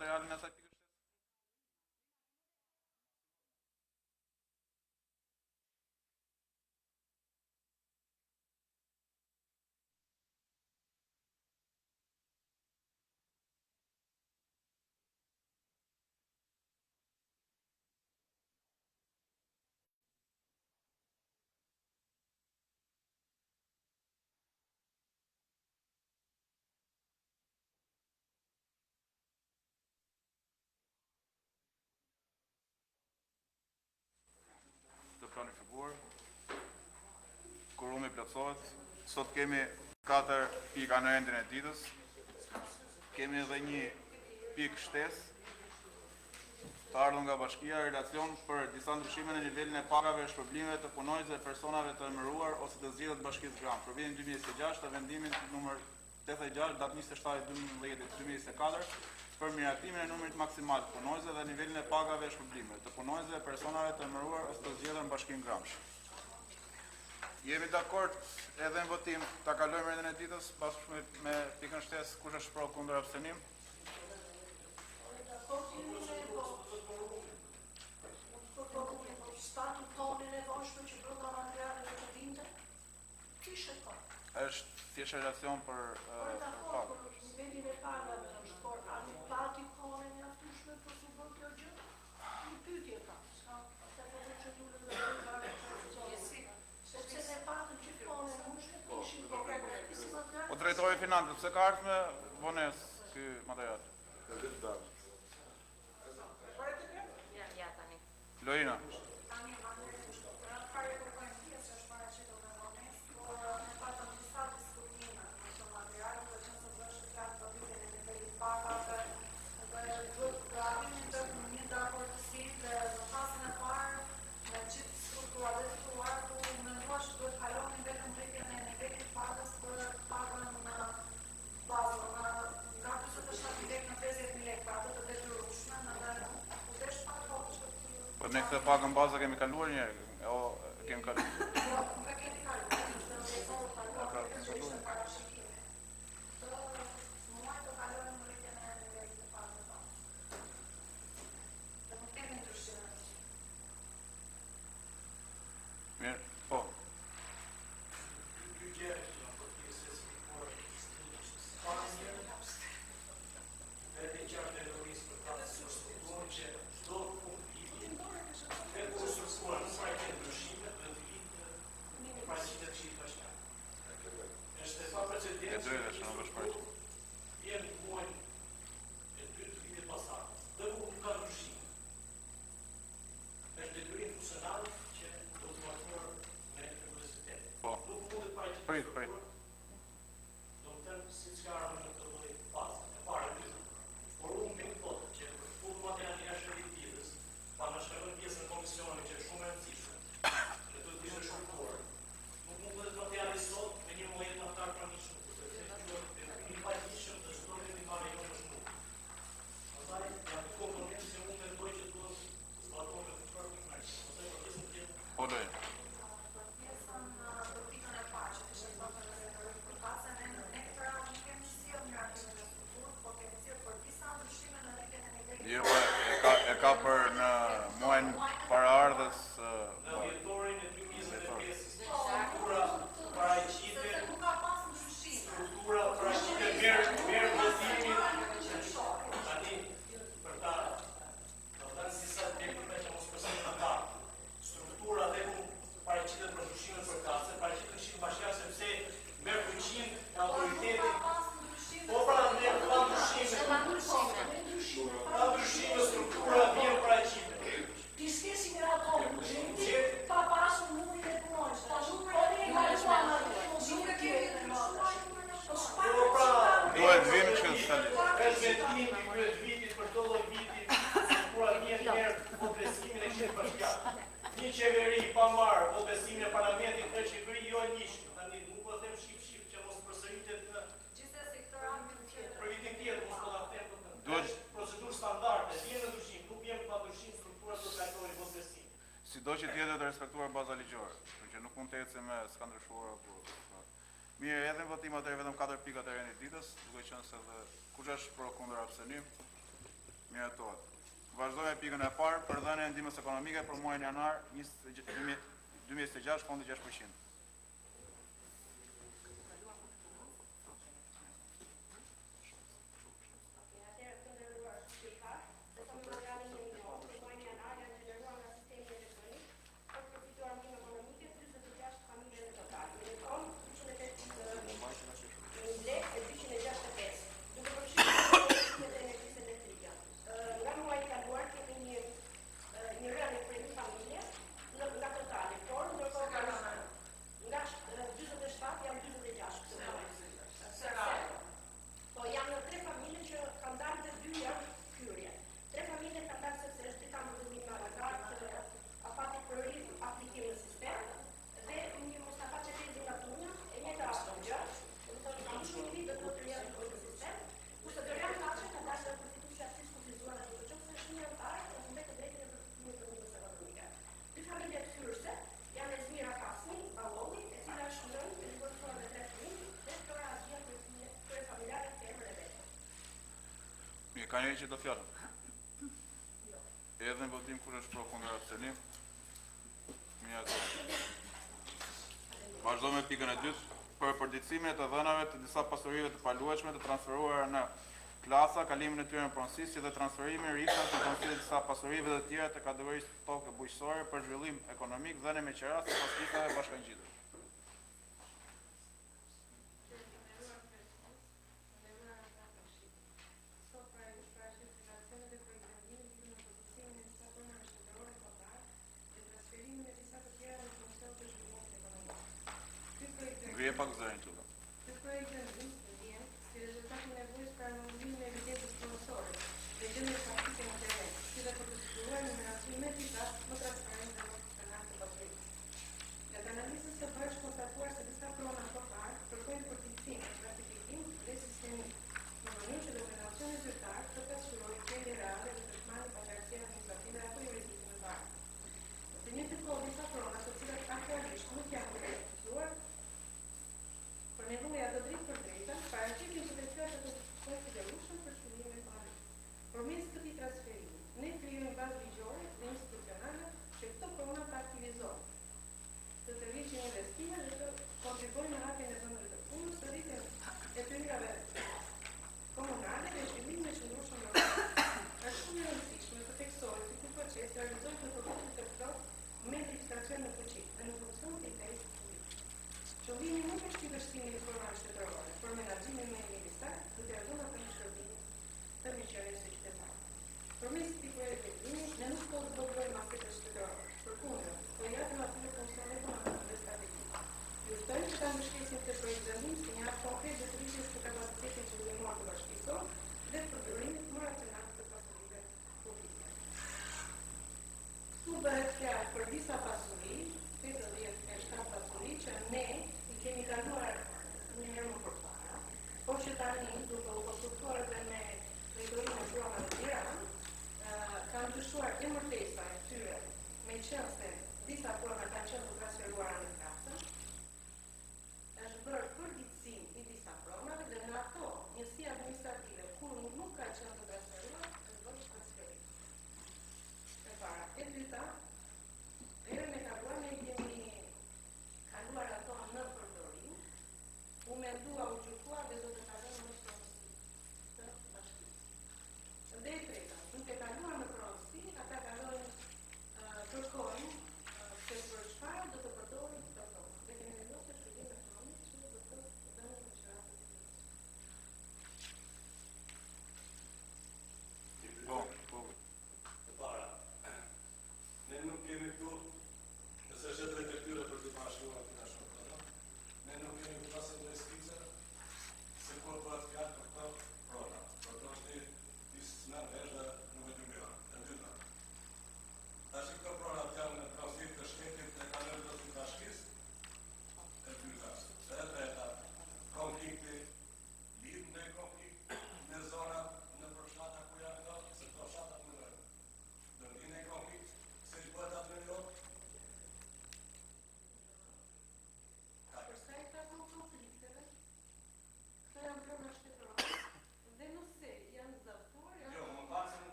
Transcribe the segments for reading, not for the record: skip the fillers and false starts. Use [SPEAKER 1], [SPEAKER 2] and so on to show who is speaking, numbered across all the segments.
[SPEAKER 1] materialin e asaj pikës shtesë? Të planifikuar. Kuorumi plotësohet. Sot kemi 4 pika në rendin e ditës. Kemi edhe një pikë shtesë të ardhur nga bashkia, relacion për disa ndryshime në nivelin e pagave e shpërblimeve të punonjësve dhe personave të emëruar ose të zgjedhur të Bashkisë Gramsh për vitin 2026 të vendimit numër 86 datë 27.12.2024 për miratimin e numrit maksimal të punonjësve dhe nivelin e pagave e shpërblimeve të punonjësve dhe personave të emëruar ose të zgjedhur në Bashkinë Gramsh. Jemi dakord edhe në votim ta kalojmë rendin e ditës bashkë me, me pikën shtesë kush është pro kundër abstenim.
[SPEAKER 2] Dakord jemi me po. Për kuorumin, po s'pati kohën e nevojshme që brenda materialeve të vinte? Kishe kohë.
[SPEAKER 1] Është thjesht relacion për
[SPEAKER 2] Por
[SPEAKER 1] për
[SPEAKER 2] dakord,
[SPEAKER 1] pagën.
[SPEAKER 2] për nivelin e pagave është, por a nuk pati kohën e mjaftueshme për të bërë kjo gjë? Një pyetje kam, s'ka pastaj po që dulën dhe bëjnë barë të Sepse ne patëm gjithë kohën e mundshme, kishim po si material.
[SPEAKER 1] Po drejtori i financave, pse ka ardhur me vonesë ky material?
[SPEAKER 3] Ja, ja tani.
[SPEAKER 1] Loina.
[SPEAKER 4] Tani, në fare kërkojmë pjesë që është paraqitur me vonesë, por ne patëm disa diskutime në këtë material, duke qenë se bëhej fjalë për rritjen e nivelit pagave dhe duhet të arrinim të një dakordësi dhe në fazën e parë me gjithë strukturat e tituar ku mendua që duhet kalonin vetëm rritjen e nivelit pagës për pagën bazë, nga nga 47.000 lekë në 50.000 lekë, pra atë të detyrueshme, dhe u desh pak kohë që të
[SPEAKER 1] Po ne këtë pagën bazë kemi kaluar një herë, o kemi kaluar.
[SPEAKER 4] Jo, nuk e kemi kaluar, ishte në dhjetor kaluar, që ishte parashikimi. Këtë muaj do kalojmë rritjen e nivelit të pagës bazë. Dhe nuk kemi ndryshime.
[SPEAKER 1] Mirë, po.
[SPEAKER 5] Dy gjëra që janë për pjesë e spikuar Para një vetë gjatë drejtorisë për ta për strukturën që çdo fund viti e kur struktura nuk paraqet ndryshime do të vitë të paraqitet Këshillit Bashkiak. Është e pa precedent.
[SPEAKER 1] E drejtë është, nuk është paraqitur.
[SPEAKER 5] Vjen në muajin e dytë të vitit pasardhës. Dhe kur nuk ka ndryshime. Është detyrim funksional që do të zbatohet me rigorozitet.
[SPEAKER 1] Po.
[SPEAKER 5] Nuk mundet paraqitet
[SPEAKER 1] Prit, prit.
[SPEAKER 5] Do të them si çka ardhur në këtë lloj faze. E para e dyta. Por unë nuk thotë që për të futur materialin jashtë rendit ditës, pa na shkalojnë pjesën e komisionit që është shumë e rëndësishme, dhe duhet të ishte shqyrtuar. Nuk mund të materiali sot me një muaj antar pranishëm, sepse quhet detyrim i paligjshëm dhe çdo vendimmarrje jonë është null. Prandaj janë dy komponentë që unë mendoj që duhet zbatohen me përpikmëri. Pastaj për pjesën tjetër
[SPEAKER 1] Po Loina.
[SPEAKER 4] Për pjesën për pikën e parë që kishte bërë me drejtorinë përkatëse, ne ne këtë radhë nuk kemi sjellë miratimin e strukturës, por kemi sjellë për disa ndryshime në rritjen e nivelit.
[SPEAKER 1] Jo, po e ka e ka për në muajin paraardhës
[SPEAKER 5] në
[SPEAKER 1] po.
[SPEAKER 5] dhjetorin e 2025 struktura paraqitet
[SPEAKER 4] Sepse nuk ka pas ndryshime.
[SPEAKER 5] struktura paraqitet merr merr votimin tani për ta do të thënë si sa lekë për që mos përsërit në datë. Struktura dhe ku paraqitet për ndryshimet përkatëse, paraqitet në Këshillin Bashkiak sepse merr fuqinë e autoritetit.
[SPEAKER 4] Nuk ka pas ndryshime.
[SPEAKER 5] Po pra ne pa ndryshime,
[SPEAKER 3] Pa ndryshime.
[SPEAKER 5] pa ndryshime struktura vjen paraqitet.
[SPEAKER 2] Ti s'ke si miraton buxhetin pa pasur numrin e punonjësve. Tash po ne e kaluam atë
[SPEAKER 4] Nuk e kemi ndryshuar numrin e
[SPEAKER 2] Po s'pa
[SPEAKER 5] Jo, pra,
[SPEAKER 1] Duhet vinë kështu tani.
[SPEAKER 5] Është vendim i kryet vitit për çdo lloj viti, struktura vjen merr votbesimin e Këshillit Bashkiak. Një qeveri pa marrë votbesimin e parlamentit është qeveri jo e ligjshme. Tani nuk po them shqip shqip që mos përsëritet në
[SPEAKER 4] Gjithsesi këtë radhë nuk tjetër.
[SPEAKER 5] për vitin tjetër, mos po ta them po them.
[SPEAKER 1] Duhet-
[SPEAKER 5] Është procedurë standarde, vjen në ndryshim, nuk vjen pa ndryshim struktura do të kalojë votbesim.
[SPEAKER 1] Sido që tjetë të respektuar baza ligjore, kështu që nuk mund të ecë me s'ka ndryshuar apo. Mirë, edhe në votim atëherë vetëm 4 pikat e rendit ditës, duke qenë se edhe kush është pro kundër abstenim. Miratohet. Vazhdojmë me pikën e parë, për dhënien e ndihmës ekonomike për muajin janar 2026, fondi 6%.
[SPEAKER 6] Atëherë të nderuar qytetarë, dhe sa më materialin jemi njohur, për muajin janar janë gjeneruar nga sistemi elektronik për të përfituar ndihmë ekonomike 46 familje në total, me një fond 208 lekë e 265, duke përfshirë edhe e energjisë elektrike. Nga muaji i kaluar kemi një një rënie për një familje në nga totali, por ndërkohë nga 47 janë 46 këtë muaj. Po janë tre familje që kanë dalë dhe dy janë hyrje. Tre familje kanë dalë sepse është dita më të afatit për aplikim në sistem dhe një Mustafa Çetezi nga Tunja, e njëjta gjë, do të thonë ka më shumë një vit dhe duhet të riaplikojë në sistem, kurse Dorian Kaçe ka dalë nga përfituesja si skufizuar atë të qoftë se është një anëtar, e humbet të drejtën e përfitimit të ndihmës ekonomike. Dy familje të hyrëse janë Ezmira Kasmi, Ballolli, e cila është nënë e divorcuar me tre fëmijë, dhe Flora Haxhia, kryefamiljare femër e vetme.
[SPEAKER 1] Mirë, ka njëri që do fjalën? Edhe në votim kush është pro kundër abstenim? Miratohet. Vazhdojmë me pikën e dytë për përditësimin e të dhënave të disa pasurive të paluajtshme të transferuara në klasa, kalimin e tyre në pronësi, si dhe transferimin rishtas në pronësi të disa pasurive të tjera të kategorisë tokë bujqësore për zhvillim ekonomik, dhënie me qira sipas listave bashkangjitur.
[SPEAKER 7] Sot para jush paraqes relacionet e projektvendimit lidhur me përditësimin e disa pronave shtetërore kombëtare dhe transferimin e disa të tjera në funksion të zhvillimit ekonomik. Ky projektvendim
[SPEAKER 1] Ngrije pak zërin këtu.
[SPEAKER 7] Ky projektvendim vjen si rezultat i nevojës për harmonizimin e evidencës pronësore dhe gjendjes faktike në terren, si dhe për të siguruar një menaxhim më efikas, më transparent dhe më funksional të pasurisë. Gjatë analizës së bërë është konstatuar se disa prona kombëtare kërkojnë përditësim, klasifikim dhe sistemim, në mënyrë që dokumentacioni zyrtar të pasqyrojë gjendjen reale dhe të shmangë paqartësi administrative apo juridike në barë. Në të njëjtën kohë, disa prona, të cilat aktualisht nuk janë të realizuar për nevoja të drejtpërdrejta, paraqesin potencial të konsiderueshëm për zhvillim ekonomik. Përmes këtij transferimi, ne krijojmë bazë ligjore dhe institucionale që këto prona të aktivizohen, të tërheqin investime dhe të kontribuojnë në hapjen e vendeve të punës, rritjen e të hyrave komunale dhe zhvillimin e qëndrueshëm lokal. Është shumë e rëndësishme të theksohet se ky proces realizohet në përputhje të plotë me legjislacionin në fuqi dhe në funksion të interesit publik. Qëllimi nuk është tjetërsimi i pronave shtetërore, por menaxhimi më i mirë i saj, duke e vënë atë në shërbim të mirëqenies së qytetarëve. Përmes këtij projektvendimi, ne nuk po zvogëlojmë asetet shtetërore, përkundër, po i japim atyre funksion ekonomik dhe strategjik. Ju ftojmë që ta mbështesim këtë projektvendim si një akt konkret të rritjes së kapacitetit zhvillimor të bashkisë sonë dhe të përdorimit më racional të pasurive publike. Këtu bëhet fjalë për disa pasuri, 87 pasuri që ne i kemi kaluar një herë më përpara, por që tani duke u konsultuar edhe me drejtorinë e pronave të Tiranë, ka ndryshuar emërtesa e tyre, meqense disa prona kanë qenë të transferuara në klasën, është bërë përditësim i disa pronave dhe në ato njësi administrative kur nuk ka qenë të transferuar, është bërë transferim. E para, e dyta, herën e kaluar ne kemi kaluar ato në përdorim, u mendua, u gjykua dhe do të kalojnë në pronësi të bashkisë. Dhe e treta, duke kaluar në pronësi, ata kalojnë, kërkojnë se për çfarë do të përdorin këto prona. Dhe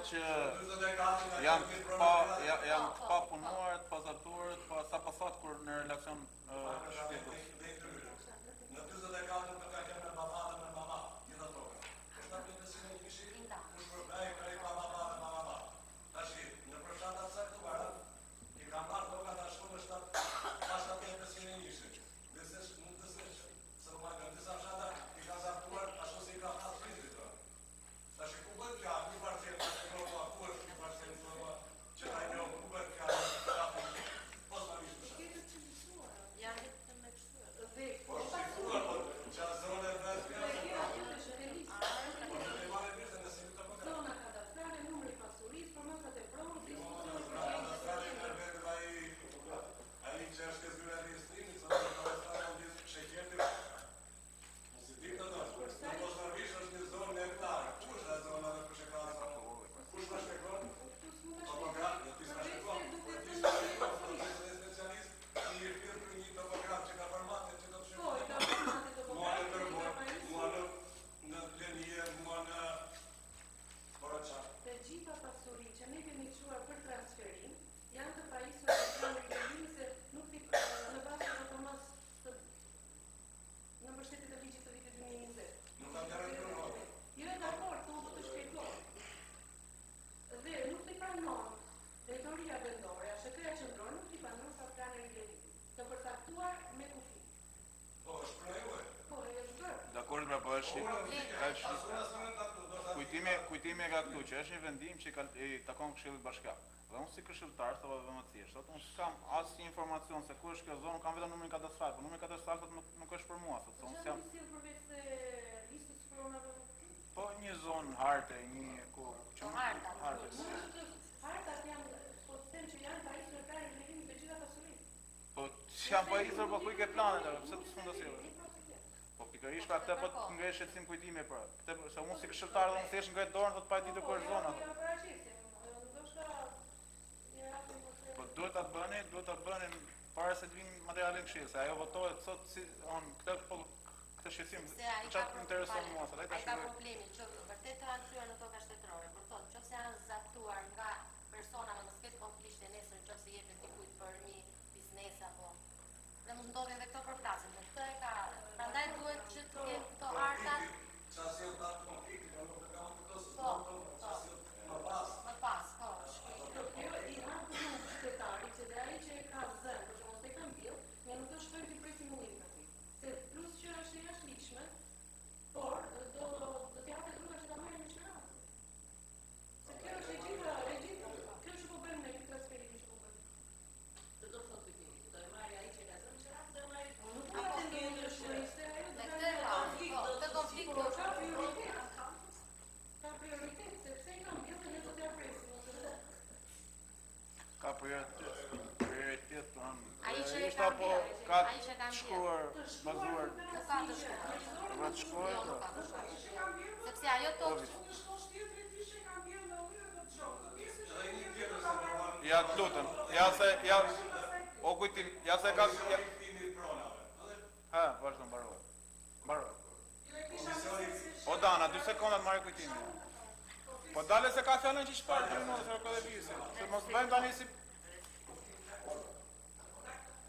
[SPEAKER 1] që janë të pa ja, janë të pa punuar, të pa zaptuar, të pa sa pasat kur në relacion shpjegues.
[SPEAKER 8] Në 44 të ka qenë me baba dhe me mama, gjitha toka. Po 7501-shi, u shpërbej prej baba dhe mama. Tashi, në përfshata të caktuara, i ka marrë tokat ashtu në 7 pa 7501-shi. Nëse mund të se se më nga disa fshata i ka zaptuar ashtu si i ka pas prindrit. ë. Tashi ku bëhet fjalë, një parcel, ta shpjegoj mua, ku është një parcel, thua, që ta njoh, ku bëhet fjalë, pozvalisht në
[SPEAKER 7] Ke të cilësuara.
[SPEAKER 3] Janë vetëm me kështu.
[SPEAKER 7] Dhe
[SPEAKER 8] Po është siguruar, po që zonë e bëhet
[SPEAKER 7] dhe
[SPEAKER 8] fjalë.
[SPEAKER 7] kjo aty është në listë.
[SPEAKER 8] Po të të marrë mirë se nëse ju të po
[SPEAKER 7] Zona kadastrale, numri i pasurisë, formatat e pronës,
[SPEAKER 8] Jo,
[SPEAKER 7] institucionet
[SPEAKER 8] pra, kadastrale
[SPEAKER 7] përgjegjëse.
[SPEAKER 8] merr vetëm ai ai që është ke zyra e regjistrimit, se do kadastrale ndjes sheqerti. Mos i di këto do. Në Kosovë është një zonë me hektar. Ku është ajo zona dhe kush e ka zonë? Kush ma shpjegon?
[SPEAKER 7] Këtu s'mund ta
[SPEAKER 8] Topograf,
[SPEAKER 7] shpjegoj.
[SPEAKER 8] jo ti s'ma
[SPEAKER 7] Përveç
[SPEAKER 8] shpjegon.
[SPEAKER 7] se duke
[SPEAKER 8] Po ti
[SPEAKER 7] thënë
[SPEAKER 8] s'ma
[SPEAKER 7] numrin e
[SPEAKER 8] shpjegon, po
[SPEAKER 7] pasurisë.
[SPEAKER 8] ti je specialist, ti je firmë për një topograf që ka bërë matje që do të
[SPEAKER 7] Po, i
[SPEAKER 8] shpjegoj.
[SPEAKER 7] ka bërë matet
[SPEAKER 8] Mua në
[SPEAKER 7] topografit dhe i ka
[SPEAKER 8] Tërmor, mua
[SPEAKER 7] pajisur
[SPEAKER 8] në në Lenije, mua në Poroçan.
[SPEAKER 7] të gjitha pasuritë që ne kemi çuar për transferim janë të pajisur me plan rivlerimi se nuk ti në bazë të automas të në mbështetje të ligjit të vitit 2020.
[SPEAKER 8] Nuk ta ndërroj pronë.
[SPEAKER 7] Jo e dakord, po unë do të shpjegoj. Dhe nuk ti pranon drejtoria vendore, ASHK-ja qendrore nuk ti pranon sa plane rivlerimi, të përcaktuar me kufi.
[SPEAKER 8] Po, është prona juaj.
[SPEAKER 7] Po, e është bërë.
[SPEAKER 1] Dakor, pra po është
[SPEAKER 8] Po, unë
[SPEAKER 1] është
[SPEAKER 8] as unë as unë ta këtu, do ta
[SPEAKER 1] Kujtimi, kujtimi e ka këtu që është një vendim që ka, i takon Këshillit Bashkiak. Dhe unë si këshilltar, sa po vëmë thjesht, sot unë s'kam asnjë informacion se ku është kjo zonë, kam vetëm numrin kadastral, po numri kadastral thotë nuk, nuk është për mua, thotë, se
[SPEAKER 7] Po
[SPEAKER 1] unë
[SPEAKER 7] çfarë
[SPEAKER 1] s'jam
[SPEAKER 7] nuk sjell përveç se listës së pronave nuk ti?
[SPEAKER 1] po një zonë harte, një ku që
[SPEAKER 3] Po
[SPEAKER 1] nuk
[SPEAKER 3] harta,
[SPEAKER 1] harte.
[SPEAKER 7] Mund të hartat janë, po të them që janë pajisur me plan rivlerimi të gjitha pasuritë.
[SPEAKER 1] Po s'jam pajisur, po ku i ke planet, apo, pse të s'mund ta sjellësh? Po pikërisht pra këtë po të ngre shqetësim kujtimi pra. Këtë se unë si këshilltar dhe unë thjesht ngre dorën thotë pa e ditur ku është zona.
[SPEAKER 7] Po,
[SPEAKER 1] thotë.
[SPEAKER 7] ja paraqesim. Ndoshta ja japim ose
[SPEAKER 1] Po duhet ta bëni, duhet ta bëni para se të vinë materialin në këshill, se ajo votohet sot si on këtë po këtë shqetësim
[SPEAKER 3] Se ai ka
[SPEAKER 1] çfarë më intereson
[SPEAKER 3] pro-
[SPEAKER 1] mua, sot ai ta
[SPEAKER 3] Ai ka
[SPEAKER 1] shpjegoj.
[SPEAKER 3] problemin që vërtet janë kthyer në toka shtetërore, por thonë nëse janë zaptuar nga persona me mos ketë konflikte nesër nëse jepet dikujt për një biznes apo dhe mund ndodhin edhe këto përplasje, me këtë e ka. Prandaj duhet që të ketë këto hartat
[SPEAKER 8] Qa sjell ta konflikti, po nuk e kam këto se
[SPEAKER 3] Po,
[SPEAKER 8] s'do të
[SPEAKER 3] po.
[SPEAKER 8] qa sjell më pas.
[SPEAKER 3] më pas, po.
[SPEAKER 7] Kjo i hap rrugë qytetarit që dhe ai që e ka zënë, për shembull, se e ka mbjell, ne nuk do shkojmë t'i presim ullim aty. Se plus që është e jashtëligjshme, por do do t'i hapet rruga që ta marrin me qira. Se kjo është e gjitha, e gjitha, kjo që po bëjmë ne, ky transferimi që po bëjmë.
[SPEAKER 2] Do të thotë kujtimi, që do e marrë ai që ka zënë qira, do e marrë
[SPEAKER 7] Po nuk po pretendoj të shkoj se ajo do
[SPEAKER 3] Me
[SPEAKER 7] ta
[SPEAKER 3] këtë e ka,
[SPEAKER 2] konflikt,
[SPEAKER 3] po,
[SPEAKER 2] do
[SPEAKER 3] këtë
[SPEAKER 2] të
[SPEAKER 3] konflikt
[SPEAKER 7] Po
[SPEAKER 3] do
[SPEAKER 7] ka prioritet. Ka prioritet, sepse i ka mbjell dhe ne do t'ja presim ose do.
[SPEAKER 1] Ka prioritet, prioritet on.
[SPEAKER 3] Ai që e
[SPEAKER 1] Realisht
[SPEAKER 3] ka
[SPEAKER 1] apo
[SPEAKER 3] mbjell,
[SPEAKER 1] ka
[SPEAKER 3] ai që e ka mbjell.
[SPEAKER 1] shkruar,
[SPEAKER 7] Të shkruar
[SPEAKER 1] bazuar,
[SPEAKER 7] nuk
[SPEAKER 3] Nuk
[SPEAKER 7] ka
[SPEAKER 3] ka të
[SPEAKER 7] asnjë gjë.
[SPEAKER 3] shkruar.
[SPEAKER 7] Njerëzore
[SPEAKER 1] pra
[SPEAKER 7] nuk
[SPEAKER 1] të shkruar,
[SPEAKER 3] Jo,
[SPEAKER 1] pra.
[SPEAKER 3] nuk ka të shkruar. Sepse ajo
[SPEAKER 1] Po
[SPEAKER 3] tokë
[SPEAKER 1] vis.
[SPEAKER 8] Edhe një tjetër se normal.
[SPEAKER 1] Ja të lutem, ja se ja o kujtim, ja se ka ja,
[SPEAKER 8] Komisioni i kthimit pronave. Edhe
[SPEAKER 1] ha, vazhdo mbaroj. Mbaroj.
[SPEAKER 8] komisioni
[SPEAKER 1] O Dana, 2 sekonda të marrë kujtimin. Po dale se ka fjalën që çfarë, dy minuta se ka dhe visi. Se mos bëjmë tani si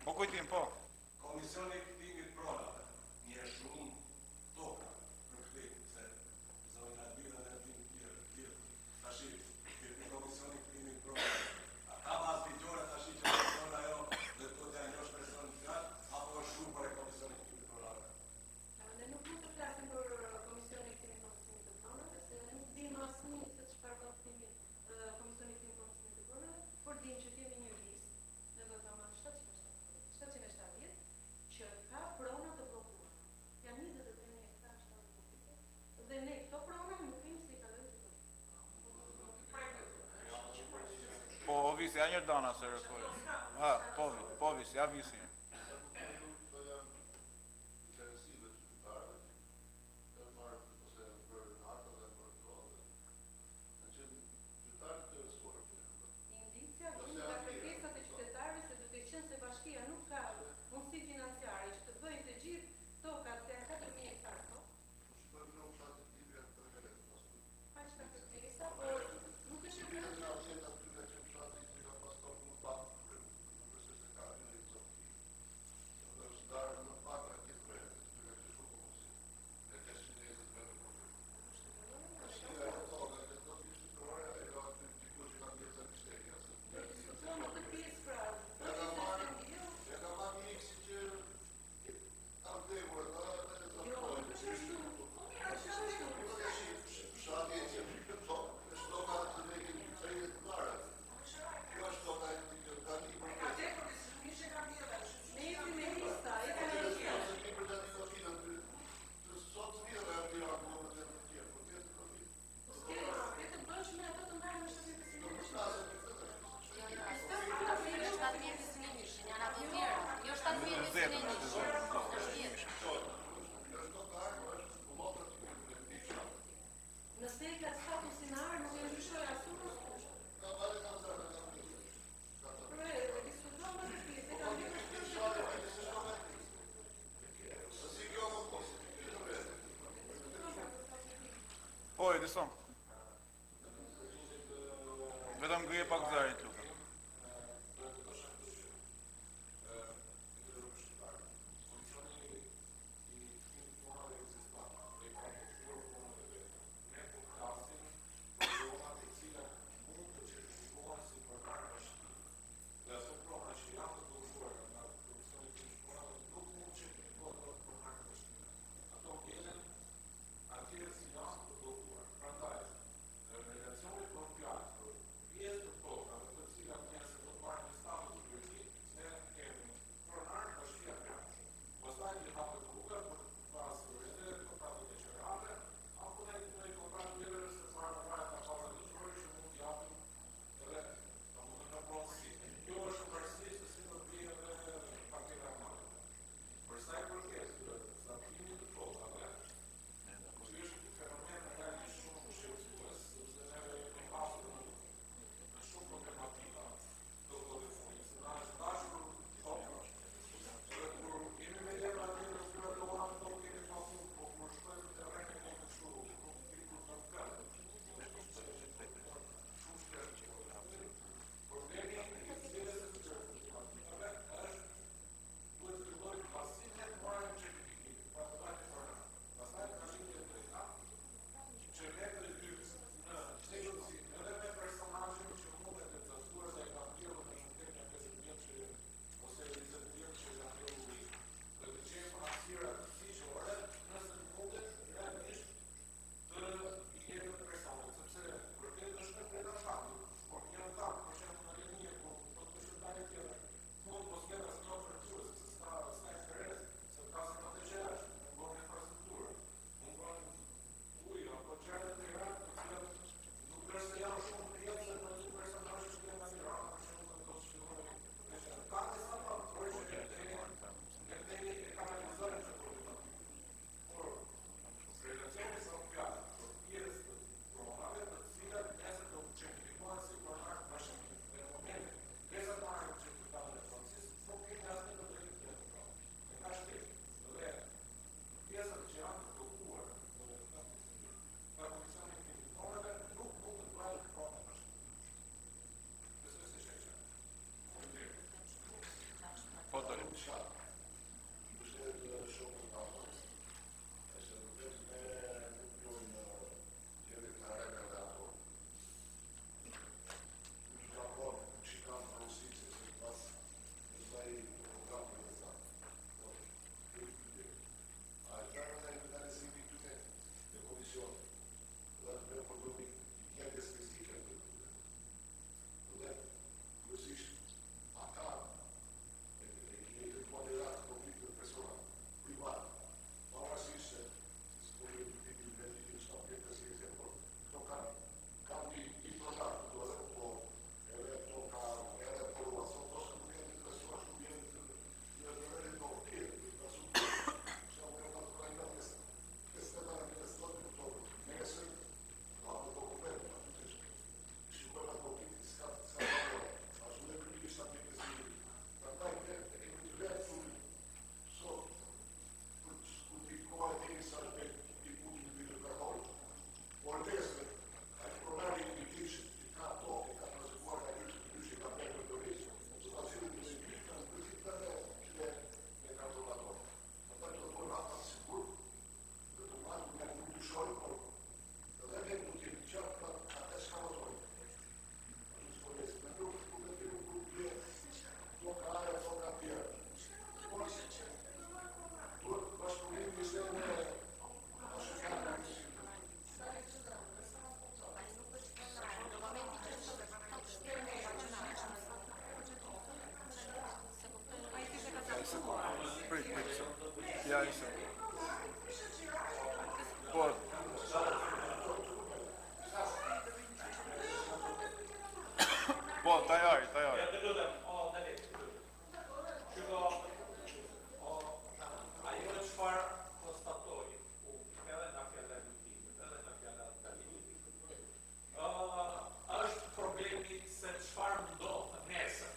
[SPEAKER 1] Po kujtim, po.
[SPEAKER 8] Komisioni i kthimit pronave, një shumë toka për kthim, se zonja Albina dhe Albin tjerë, tjerë. Tashi, ky komisioni i kthimit pronave, a ka bazë ligjore tashi që funksionon ajo dhe do t'ja njohësh personin fjalë, apo është zhupër e komisionit kthimit pronave?
[SPEAKER 7] Ne nuk mund të flasim për Komisionin e Kthimit Konfirmimit të Pronave, se ne nuk dimë asnjë se çfarë ka kthimi Komisioni i Kthimit Konfirmimit të Pronave, por dim që kemi një listë në VKM 770 që ka prona të bllokuara. Janë 23 hektar 70 publike dhe ne këto prona nuk kemi se i kalojmë të
[SPEAKER 1] Po, o visi, ja një Dana se rëkoj. Ha, po, vi, po visi, ja visi.
[SPEAKER 9] Këto janë interesime të qytetarëve që kanë marrë ose janë bërë harta dhe janë bërë këto dhe kanë qenë qytetarë të interesuar për janë bërë.
[SPEAKER 7] Indicia vjen nga kërkesat e qytetarëve se duke qenë se bashkia nuk ka mundësi financiare që të bëjë të gjithë tokat se janë 4000 hektar tokë,
[SPEAKER 9] Po shikoj në fshatin tim janë 3 lekë pas
[SPEAKER 7] aq ka kërkesa, por nuk është
[SPEAKER 1] Edison. Vetëm ngrije pak zërin, të lutem. Po dalim. Prit, prit, ja, një sekundë. Po. Po, tajari, tajari.
[SPEAKER 5] Ja, të lutem, o, Dali. Shiko, o, ajo çfarë konstatoj unë, edhe nga fjala e Lutimit, edhe nga fjala e Dalit, ë, është problemi se çfarë ndodh nesër.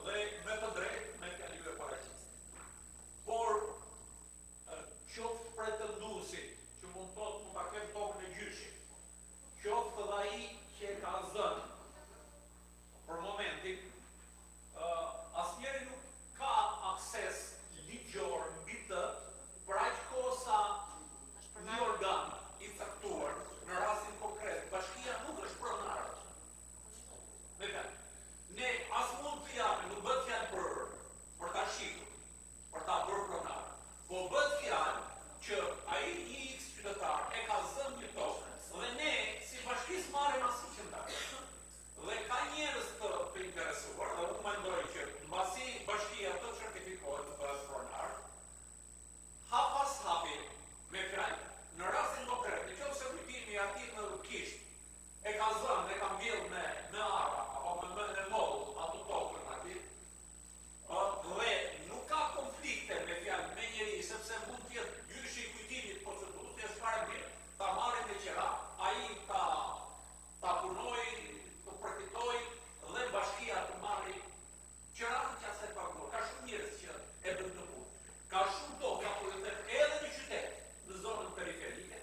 [SPEAKER 5] Dhe me të drejtë me fjalë ju e paraqisni. Por qoftë pretenduesi
[SPEAKER 10] interesuar dhe unë mendoj që mbasi bashkia të certifikohet të bëhet pronar, hap pas hapi me fjalë, në rastin konkret, në qoftë se Kujtimi aty në Kisht e ka zënë dhe ka mbjellë me me arra apo me me, me mollë atë tokën aty, ë dhe nuk ka konflikte me fjalë me njeri, sepse mund të jetë gjyshi i Kujtimit posedues, është fare mirë, ta marrin me qera, ai ta ta punojë, të përfitojë dhe bashkia të marri qeranë që asaj paguar. Ka shumë njerëz që e bëjnë këtë punë. Ka shumë toka, po ju them, edhe në qytet, në zonën periferike,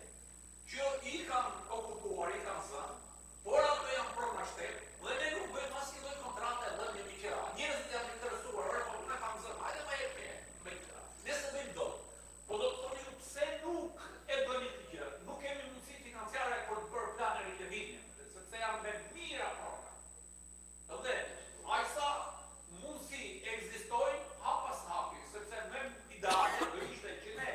[SPEAKER 10] që i kanë okupuar, i kanë zënë, por ato janë prona shtet dhe ne nuk bëjmë asnjë lloj kontrate dhënie me qera. Njerëzit janë interesuar, ore, po unë kam zënë, hajde ma jep me qera. Ne s'e bëjmë dot. Po do të thoni ju pse nuk e bëni këtë gjë? Nuk kemi mundësi financiare për të bërë plane rilevimi, sepse janë me mijëra prona. Dhe aq sa mundësi ekzistojnë hap pas hapi, sepse më ideale do ishte që ne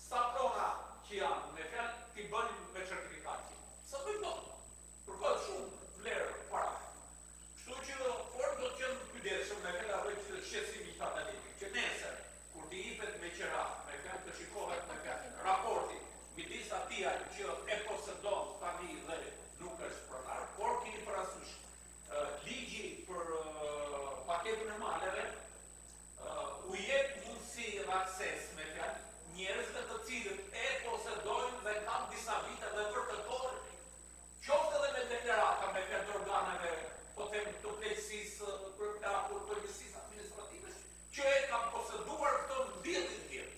[SPEAKER 10] sa prona që janë me fjalë t'i bënim me certifikatë. S'e bëjmë dot. Kërkohet shumë vlerë para. Kështu që por do të qenë kujdesshëm me fjalë ato që shqetësimi që tha tani, që nesër kur t'i jepet me qera, me fjalë të shikohet me fjalë raporti midis atij që e posedon tani dhe nuk është pronar, por keni parasysh ligji për paketën e maleve u jep mundësi dhe akses me fjalë njerëzve të cilët e posedojnë dhe kanë disa vite dhe vërtetohen qoftë edhe me deklarata me fjalë të organeve, po them të pleqësisë, kryeplakut, të njësisë administrative, që e kanë poseduar këtë mbi 10 vjet.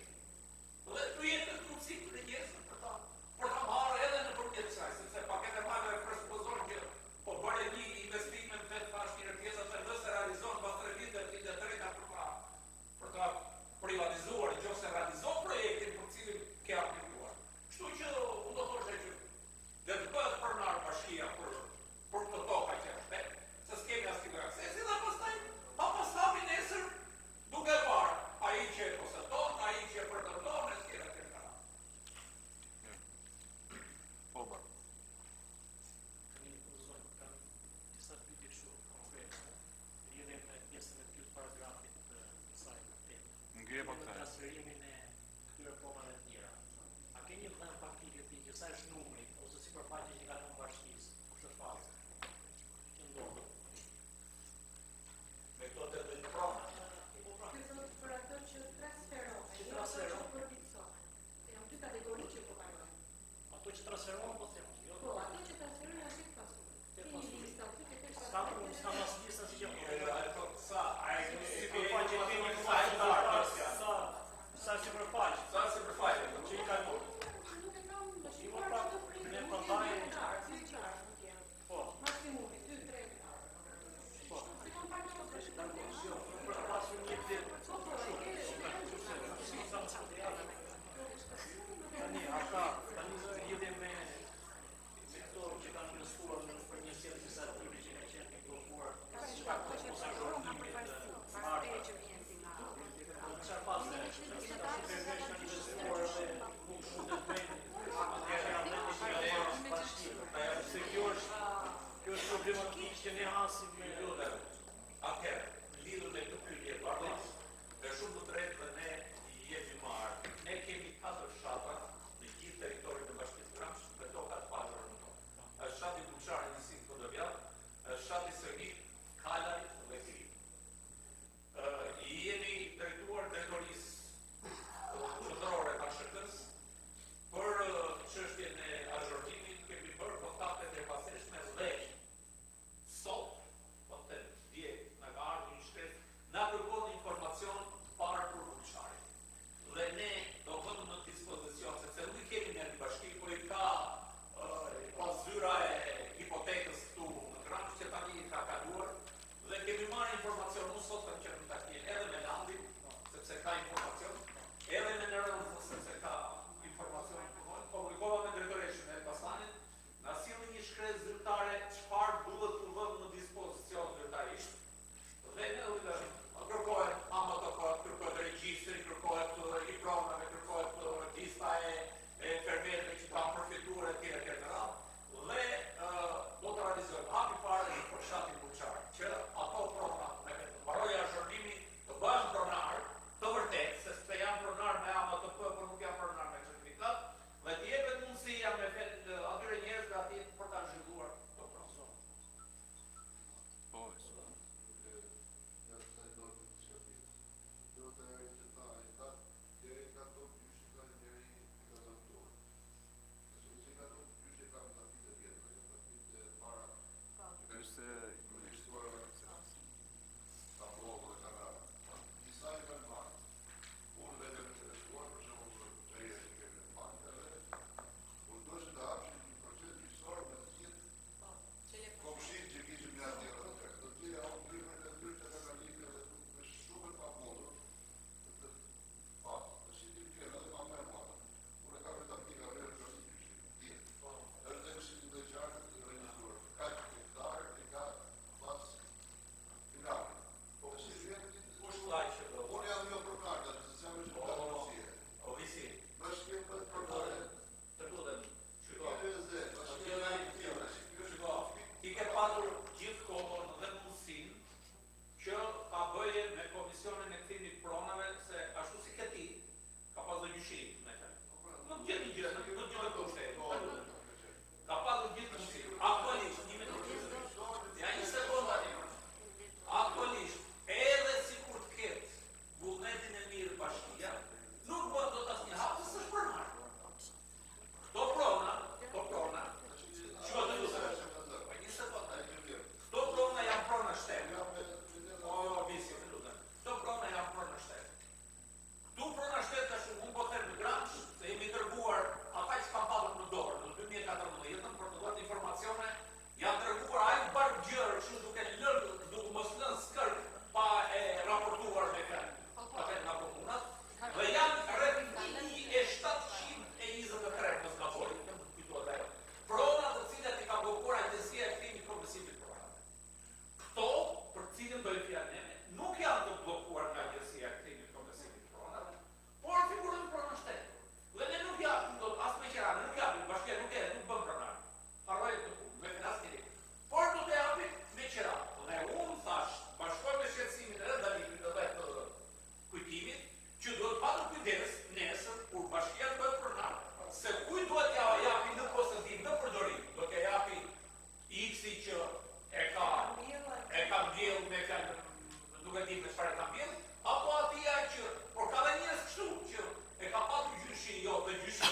[SPEAKER 10] Dhe t'u jepet mundësi këtyre njerëzve për ta për ta marrë edhe nëpërmjet kësaj, sepse paketa e maleve presupozon që po bëre një investim me të thash një pjesë atë nëse realizon mbas 3 viteve ti të drejta për ta për ta privatizuar nëse realizon projektin për cilin ke aplikuar. Kështu që unë do thosha që le të bëhet pronar bashkia për për këto toka që janë shtet, se s'kemi asnjë lloj aksesi dhe pastaj hap pas hapi nesër duke parë ai që e posedon, ai që e pretendon e tjera e tjera.
[SPEAKER 1] Po bar.
[SPEAKER 5] Tani zonjë, kam disa pyetje kështu konkrete në lidhje me pjesën e dytë paragrafit të kësaj teme.
[SPEAKER 1] Ngre pak
[SPEAKER 5] Me
[SPEAKER 1] të.
[SPEAKER 5] transferimin e këtyre pronave të tjera. A ke një dhënë faktike ti që sa është numri ose sipërfaqja që ka lënë bashkisë, kush është faza që ndodh?
[SPEAKER 10] Me këto 80 prona.
[SPEAKER 5] Po pra,
[SPEAKER 7] Ky thotë për ato që transferohen,
[SPEAKER 5] Që
[SPEAKER 7] jo ato që
[SPEAKER 5] transferohen.
[SPEAKER 7] përditësohen. Se janë dy kategori që po kalojnë.
[SPEAKER 5] ato që transferohen po them, jo.
[SPEAKER 7] Po, ato që transferohen janë gjithë pasuri.
[SPEAKER 5] Te
[SPEAKER 7] Ke një
[SPEAKER 5] pasuri.
[SPEAKER 7] listë aty ke tek
[SPEAKER 5] S'kam unë s'kam as lista si gjë.
[SPEAKER 10] Jo, jo, ai thotë sa, ai
[SPEAKER 5] Sipërfaqe kemi
[SPEAKER 10] sa
[SPEAKER 5] sa
[SPEAKER 10] hektar,
[SPEAKER 5] sa sa sa sipërfaqe
[SPEAKER 1] Sa sipërfaqe?
[SPEAKER 5] që i kalon.
[SPEAKER 7] Nuk e kam
[SPEAKER 5] Jo,
[SPEAKER 7] shikuar
[SPEAKER 5] pra,
[SPEAKER 7] që të pritë,
[SPEAKER 5] ne
[SPEAKER 7] mund
[SPEAKER 5] prandaj-
[SPEAKER 7] të jenë hektar, si qarë mund të jenë.
[SPEAKER 5] Po.
[SPEAKER 7] Maksimumi 2-3 hektar.
[SPEAKER 5] Po.
[SPEAKER 7] Se kam parë që
[SPEAKER 5] Tash dakor, jo, për të pasur një vlerë.
[SPEAKER 7] Po, po, e ke.
[SPEAKER 5] Tani, a ka, tani në lidhje me me këto që kanë investuar në për një sjellje disa tyre që ka qenë e bllokuar për shkak të mos azhurnimit të hartave. Po në çfarë faze? Tash fermerë kanë investuar dhe nuk mund të bëjnë atëherë janë vetë që janë marrë bashkinë. Se kjo është kjo është problematikë që ne hasim me
[SPEAKER 10] Ju lutem. Atëherë, lidhur me këtë pyetje Bardhis, me shumë të drejtë dhe ne i jemi marrë. Ne kemi katër fshatra në gjithë territorin e Bashkisë Gramsh me toka të pazhura në tokë. Është fshati Buçar në Njësinë Kodovjat, është fshati Sërnik, Kalaj dhe Krim. Ë, I jemi drejtuar drejtorisë qendrore të ASHK-s për çështjen e azhurnimit, kemi bërë kontaktet e paseshme dhe sot, po them, dje na ka ardhur një shkresë, na kërkon informacion parë për Buçarin. Dhe ne do vëmë në dispozicion, sepse nuk i kemi ne në bashki, por i ka ka zyra e hipotekës këtu në Gramsh që tani i ka kaluar dhe kemi marrë informacion, unë sot kam qenë në takim edhe me Landin, sepse ka informacion, edhe me Neronën, sepse ka informacion, komunikova me drejtoreshën e Elbasanit, na silli një shkresë zyrtare çfarë duhet të vëmë në dispozicion zyrtarisht. Dhe ne u lëmë, kërkohet AMTP, kërkohet regjistri, kërkohet i pronave, kërkohet lista e e fermerëve që kanë përfituar etj etj me radhë dhe do të realizojmë hapi i parë është për fshatin Buçar, që ato prona me fjalë nuk e di me çfarë e ka mbjell, apo atija që, por ka dhe njerëz kështu që e ka patur gjyshi jo dhe gjyshi.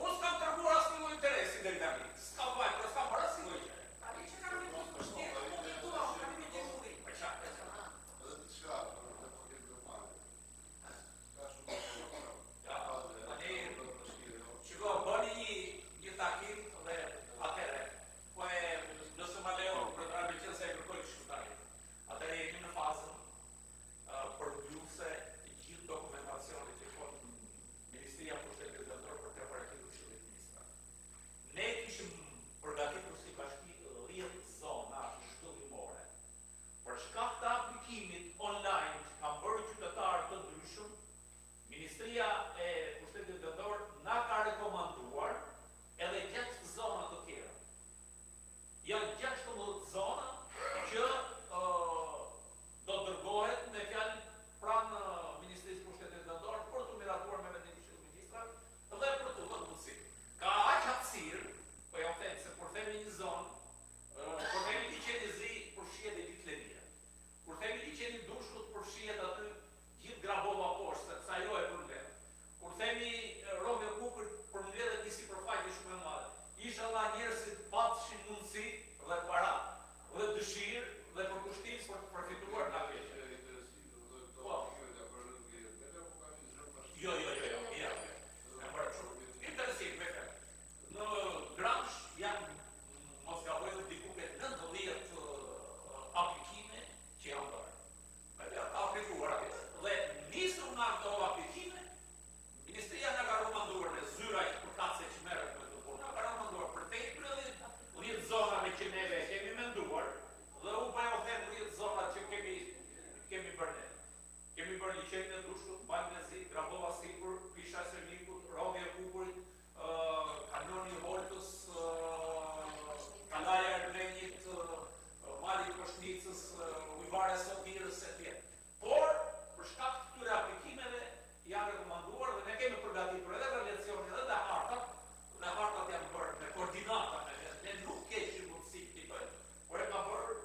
[SPEAKER 10] Unë s'kam treguar asnjë lloj interesi deri tani. S'kam vajtur, s'kam bërë asnjë lloj gjëje.
[SPEAKER 7] Tani që kam një mos mbështetje, mund të dua, tani me gjithë
[SPEAKER 10] Po qartë, e qartë.
[SPEAKER 9] Edhe diçka për të paketë globale. Ka shumë të
[SPEAKER 10] Ja, tani shiko, bëni një një takim dhe atëherë, po e nëse ma lejon, kryetar meqenëse e kërkoj kështu tani. Atëherë jemi në fazën uh, përmbyllëse të gjithë dokumentacionit që fon Ministria e Pushtetit Vendor për të paraqitur Këshillit të Ministrave. Ne kishim përgatitur si bashki 10 zona zhvillimore. Për shkak të aplikimit online që kanë bërë qytetarë të ndryshëm, Ministria e Pushtetit Vendor na ka rekomanduar edhe 6 zona të tjera. Janë 16 zona që uh, do dërgohet me fjalë pranë Ministrisë Pushtetit Vendor për të miratuar me vendim të Këshillit të Ministrave dhe për të dhënë mundësi. Ka aq hapësirë, po jam them se kur themi një zonë, kur themi liqeni zi, përfshihet e gjithë Lenia. Kur themi liqeni Dushkut, përfshihet aty gjithë Grabova poshtë, sepse ajo e përmbledh. Kur themi Romeo Kukër, përmbledhet një sipërfaqe shumë e madhe. Inshallah njerëzit patshin mundësi dhe para dhe dëshirë dhe përkushtim për të përfituar nga kjo gjë. Po. Jo, jo, jo, jo, jo. E bërë kështu. Interesim, me fjalë. Në Gramsh janë mos gaboj diku ke 90 aplikime që janë bërë. Me fjalë, aplikuar atje. Dhe nisur nga ato aplikime, Ministria na ka rekomanduar në zyra që përkatëse që merret me këtë punë, na ka rekomanduar për te 10 zonave që neve e kemi menduar, dhe unë po ja u them 10 zonat që kemi kemi bërë ne. Kemi bërë liqenin e Dushkut, Malin e Zi, Grabova Sipër, Pisha e Sërlikut, Rodhja e Kukurit, Kanoni i Holtës, Kalaja e Ermenjit, Mali i Koshnicës, Ujvara e Sotirës e tjerë. Por, për shkak të këtyre aplikimeve janë rekomanduar dhe ne kemi përgatitur edhe relacionin edhe dhe hartat, dhe hartat janë bërë me koordinata me vetë. Ne nuk kishim mundësi t'i bëjmë, por e ka bërë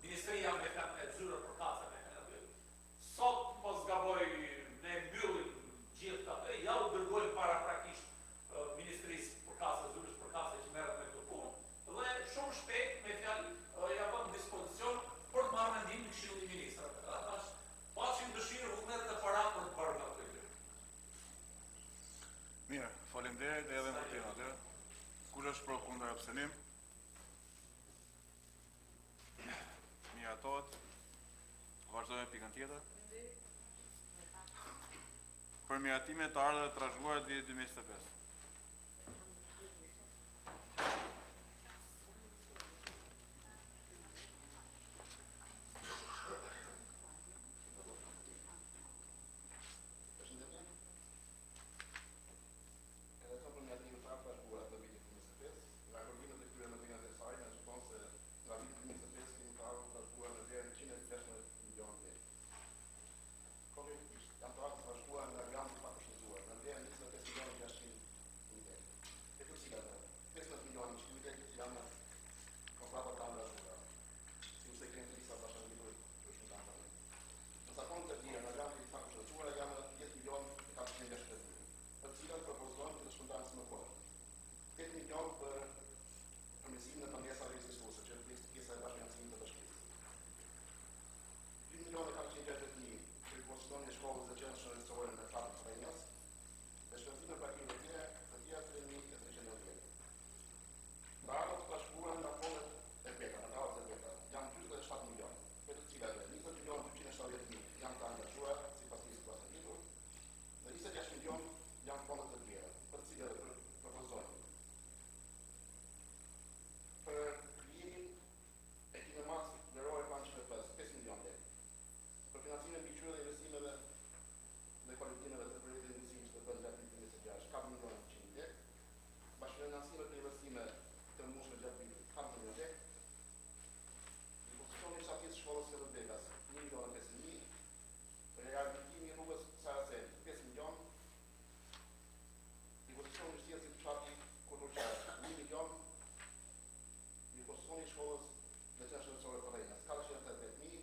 [SPEAKER 10] Ministria me fjalë me zyrën përkatëse me fjalë aty. Sot mos gaboj ne mbyllim gjithë atë, ja u dërgojmë paraprakisht Ministrisë përkatëse, zyrës përkatëse që merret me këtë punë dhe shumë shpejt me fjalë ja vëmë në dispozicion për të marrë mendimin në Këshillin e Ministrave. Dhe thash, paçim dëshirë, vullnet dhe para për të bërë nga këtë gjë.
[SPEAKER 1] Mirë, faleminderit edhe në votim atëherë. Kush është pro kundër abstenim? Miratohet. Vazhdojmë me pikën tjetër. Për miratimin e të ardhurave të trashëguara të vitit 2025.
[SPEAKER 11] Përshëndetje. Edhe sot për miratimin e të ardhurave të trashëguara të vitit 2025, nga kërkimet e kryera me Bankat e Thesarit na rezulton se nga viti 2025 kemi të ardhur të trashëguara në vlerën 116 milionë lekë. Konkretisht, janë të ardhur të trashëguara nga granti i pakushtëzuar në vlerën 25 milionë 600 mijë lekë. E të cilave 15 milionë 100 mijë lekë janë kontrata të angazhuara, sikurse kemi të disa bashkangjitur për shumë kampanje. Ndërsa fondet e blera nga granti i pakushtëzuara janë 10 milionë e 460 mijë, të cilat propozojmë që të shpërndahen si më poshtë. 8 milion për përmirësimin e banesave ekzistuese, që është pjesa e bashkëfinancimit të bashkisë. 2 milionë e 460 mijë për rikonstruksionin e shkollës dhe qendrës shëndetësore në fshatin Prrenjas, dhe shpenzime për aktivitete të tjera, të tjera 3390 lekë. Të ardhurat të trashëguara nga fondet e veta, nga të ardhurat e veta, janë 47 milion, për të cilave 20 milion 270 mijë janë të angazhuara sipas listës së ngritur, dhe 26 milion janë fondet e blera, për të cilat propozojmë për krijimin e kinemas verore pranë QFP-s 5 milion lekë, për financimin e mbikëqyrjes dhe investimeve dhe kualifikimeve të projektit të investimit që të bëhen gjatë vitit 2026 4 milion 100 mijë lekë, bashkëfinancime për investime të mundshme gjatë vitit 4 milion lekë, rikonstruksioni i çatisë shkollës Skënderbegas 1 milion e 500 mijë, rehabilitimi i rrugës Saracen 5 milion, rikonstruksioni i shtjesit fshati Kulturqar 1 milion, rikonstruksioni i shkollës dhe qendrës shëndetësore Prrenjas 480 mijë,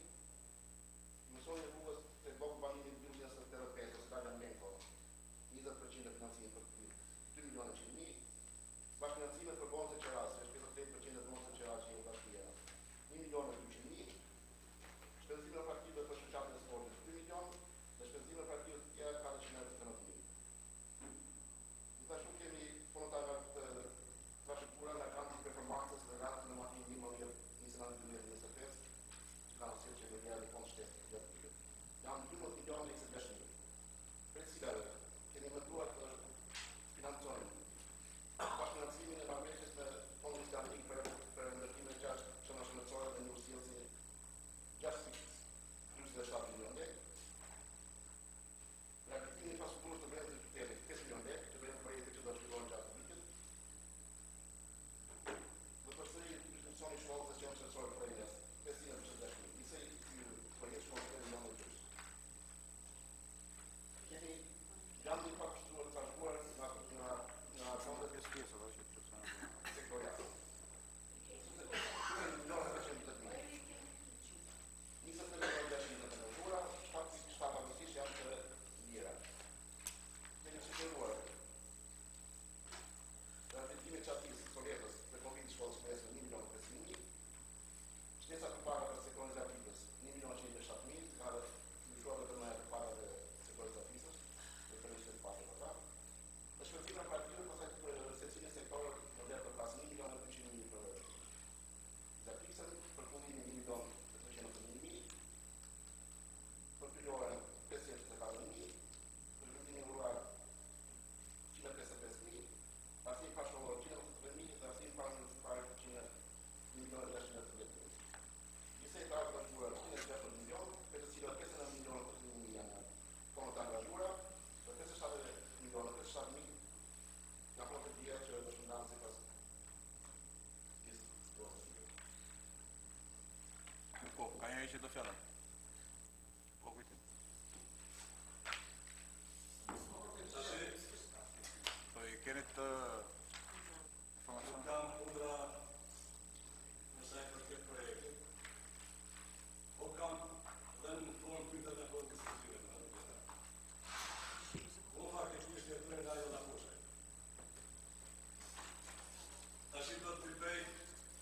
[SPEAKER 1] që do fjalën. Po Kujtim. Po i keni të
[SPEAKER 8] informacion? Nuk kam urdhra në sa i përket projektit. Po kam dhe në formë pyetjet apo diskutime me atë gjëra. Unë faktikisht jetoj nga ajo Lapushaj. Tashi do t'i bëj,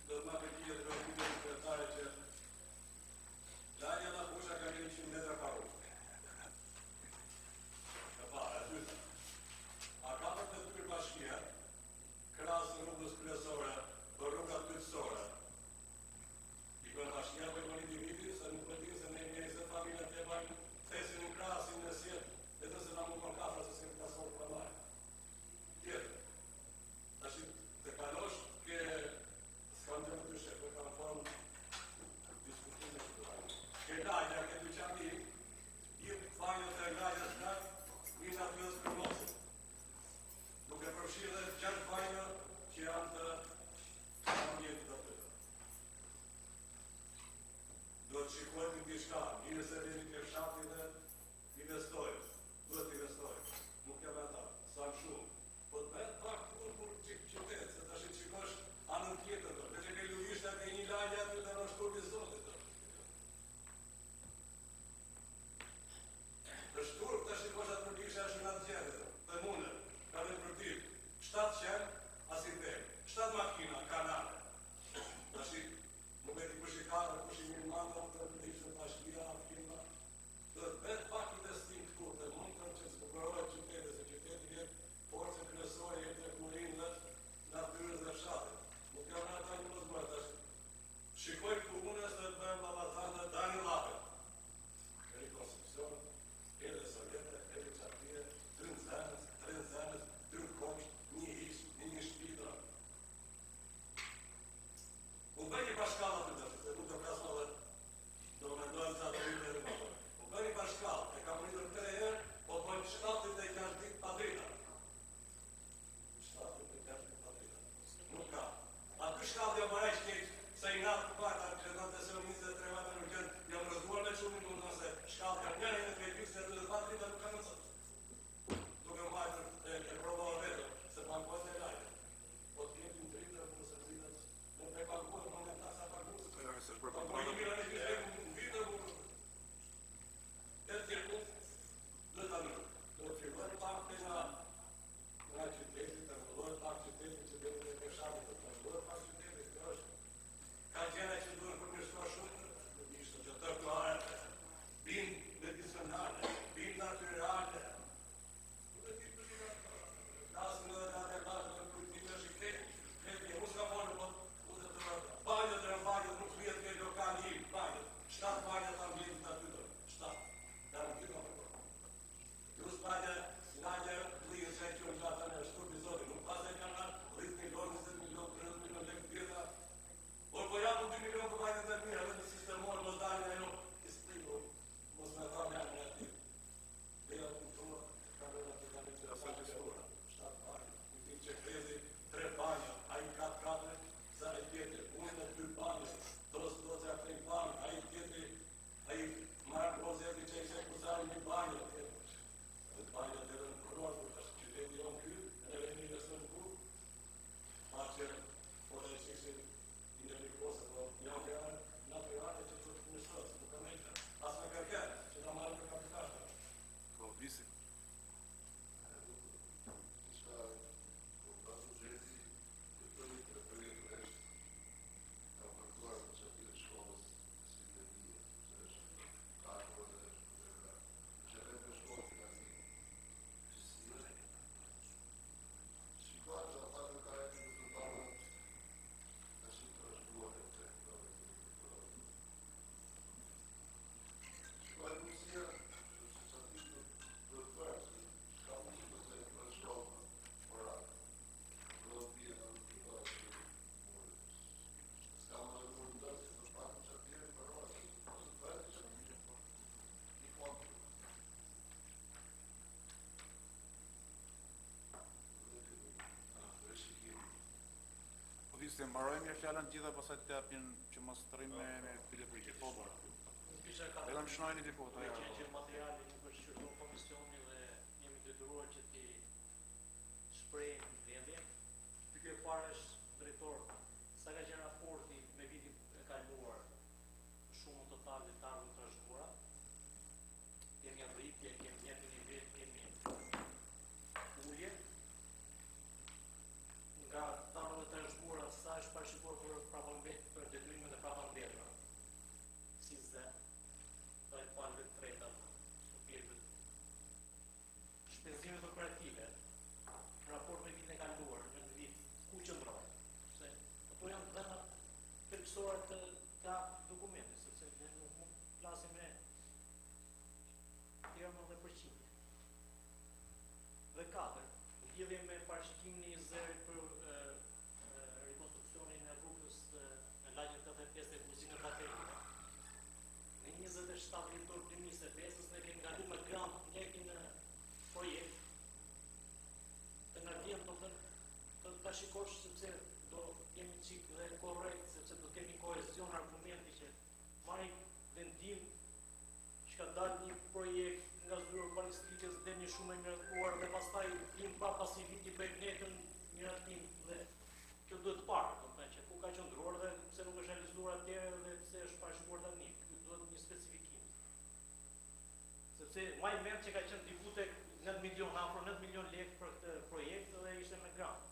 [SPEAKER 8] do të marr përgjigje të bëj pyetje të kryetare që lagja Llapusha ka 100 metra pa rrugë. E para, e dyta. A ka për detyrë bashkia krahas rrugës kryesore për rruga dytësore? I bën bashkia apo i bën individi, se nuk e di se ne jemi 20 familje të bajmë thesin në krahasim me sjet, vetëm se na mungon kafra se s'kemi klasor prandaj. Tjetër. Tash të kalosh ke s'kam gjë për të shef, po kam formë diskutime që do. Ke lagja, ke dyqani, gjithë banjot e lagjas lart, një natyrës përmosit. Duke përfshirë dhe 6 banjo që janë të ambientit aty. Duhet të shikojmë diçka, mirë se vemi ke fshati dhe investojmë. Duhet të investojmë. Nuk jam ata, sa më shumë. Po të bëhet pak punë për qytet, se tash i shikosh anën tjetër, do. Veç e ke Lulishta, ke një lagje aty të rrosh turpi Zotit, do. Është turp ta shikosh atë Lulishta është në atë gjendje, do. Dhe mune, ka dhe për ditë, 7 qen, as i del, 7 makina, kanale. Tash nuk e di kush i ka dhe kush i mirë manda, të ishte bashkia, firma. Do të bëhet pak investim këtu dhe mund të që zbukurohet qyteti, se qyteti vjen forcën kryesore jep të dhe natyrës dhe fshatit. Nuk janë ata një mos bërë tash. Shikoj këtu unë se bëhen babazan dhe dani llapet. Rekonstruksion, edhe sovjete, edhe çatije, dy nxënës, tre nxënës, dy kopsht, një hiç, një shtëpi do. U bë një bashkallë aty tash, se nuk do flas më dhe do mendojmë sa të rritë edhe më vonë. U bë një bashkallë, e kam rritur 3 herë, po bëjmë 76 ditë pa drita. 76 ditë pa drita. Nuk ka. Aty shkallë jam bërë aq keq, se i natë të parë, që do të se 23 vete në urgjent, jam rrëzuar me çumin, do të thonë se shkallë kanë njëra në drejtim, se edhe pa drita nuk kanë sot. Duke mbajtur e provova vetëm, se paguhet e lajë. Po të jepin drita, por se dritat nuk e paguhet, më nga taksa paguhet.
[SPEAKER 1] Po jo, se është bërë
[SPEAKER 8] Po
[SPEAKER 1] kontrata.
[SPEAKER 8] një milion e gjysmë lekë në vit, apo e tjetër duhet ta mirë. Do të filloj pak të nga qyteti, të rregullohet pak qyteti që deri te fshati, do të rregullohet pak qyteti, kjo është ka gjëra që duhen përmirësuar shumë në ishte që të këto bimë medicinale, bimë natyrale. Nuk e di për çfarë. Flasim edhe nga atë bashkë me kujtime është i keq, keq, unë s'kam folur, po unë të të banjot e banjot nuk vihet ke lokali im, banjot. 7 banjot ambientit aty do, 7. Janë gjitha për to. Plus lagja, lagja blihet që e quhen gjatë në turpi Zotit, nuk pas e kanë marrë 10 milion, 20 milion, 30 milion lekë vjetra. Por po japun 2 milion për banjot e mira, vetëm sistemor, mos dalin ajo i spliku, mos me thanë emrin aty. Dera punëtor, ka vënë aty tani të
[SPEAKER 1] Asaj
[SPEAKER 8] banjë,
[SPEAKER 1] diskura.
[SPEAKER 8] 7 banjë, kujtim që krezi, 3 banjë, ai 4 katre, sa e tjetri, unë me 2 banjë, dos doca tre banjë, ai tjetri, ai Mark Rozi aty që ishte kuzari një banjë tjetër. Dhe banjë tjetër në përror, kur tash qyteti jonë ky, e ne vemi investojmë ku, pa që po dhe që ishin identifikose, po janë gjëra natyrale që do të përmirësohet, nuk ka ndonjë. As me kërket, që ta marrim për kapital.
[SPEAKER 1] Po visi.
[SPEAKER 9] Diçka, po pa buxheti, këtë vit e për vit rresht, ka përtuar për çatinë e shkollës si të dije, sepse është kakur dhe është vlera. Që vetë në shkollë financimi. Si është? Shikohet që ata nuk ka e rezultatet tash i trashëguar e të Shikohet mundësia që çatisht duhet bërë, se s'ka mundësi pastaj të bëhet shkollë orar. Do të bie në këto muret. S'ka më dhe mur ndërsi, do të paktën çatia e mbaruar, se ose të bëhet diçka, po i fond. Dhe ky rishikim
[SPEAKER 1] Po visi, mbarojmë mirë fjalën të gjitha, pastaj të japin që mos të rrim me pyetje përgjigje. Po, po.
[SPEAKER 5] kisha katër.
[SPEAKER 1] Vetëm shënojeni diku,
[SPEAKER 5] Me
[SPEAKER 1] Tajar.
[SPEAKER 5] qenë që materiali nuk është shqyrtuar komisioni dhe jemi detyruar që t'i shprehim mbledhje. Pyetja e parë është drejtor, sa ka qenë raporti me vitin e kaluar shumën totale të ardhur të trashëguara? Kemi rritje, kemi njëjtin nivel, kemi ulje. Nga të ardhurat e trashëguara, sa është parashikuar për prapambet, për detyrimet e prapambetura? Si zë, ndaj palëve të treta, subjekteve. Shpenzimet operative, në raport me vitin e kaluar, në këtë vit, ku qëndrojnë? Se ato janë dhëna thelbësore të ka dokumenti, sepse ne nuk mund të flasim me terma dhe përqindje. Dhe katër, në lidhje me parashikimin e zërit për rekonstruksionin e rrugës në lagjen 85 e kuzinën baterive. Në 27 dhjetor 2025 ne kemi kaluar me grant njëjtin projekt. Të na vjen, do të thënë, të ta shikosh sepse do jemi çik dhe korrekt, sepse do kemi kohezion argumenti që marrim vendim që ka dalë një projekt nga zyra urbanistikës dhe një shumë e miratuar dhe pastaj vim pa pas një viti bëjmë netën miratim dhe kjo duhet parë, do të thënë që ku ka qëndruar dhe pse nuk është realizuar atëherë dhe pse është parashikuar tani. Ky duhet një specifikim. Sepse mbaj mend që ka qenë diku tek 9 milion, afro 9 milion lekë për këtë projekt dhe ishte me grant.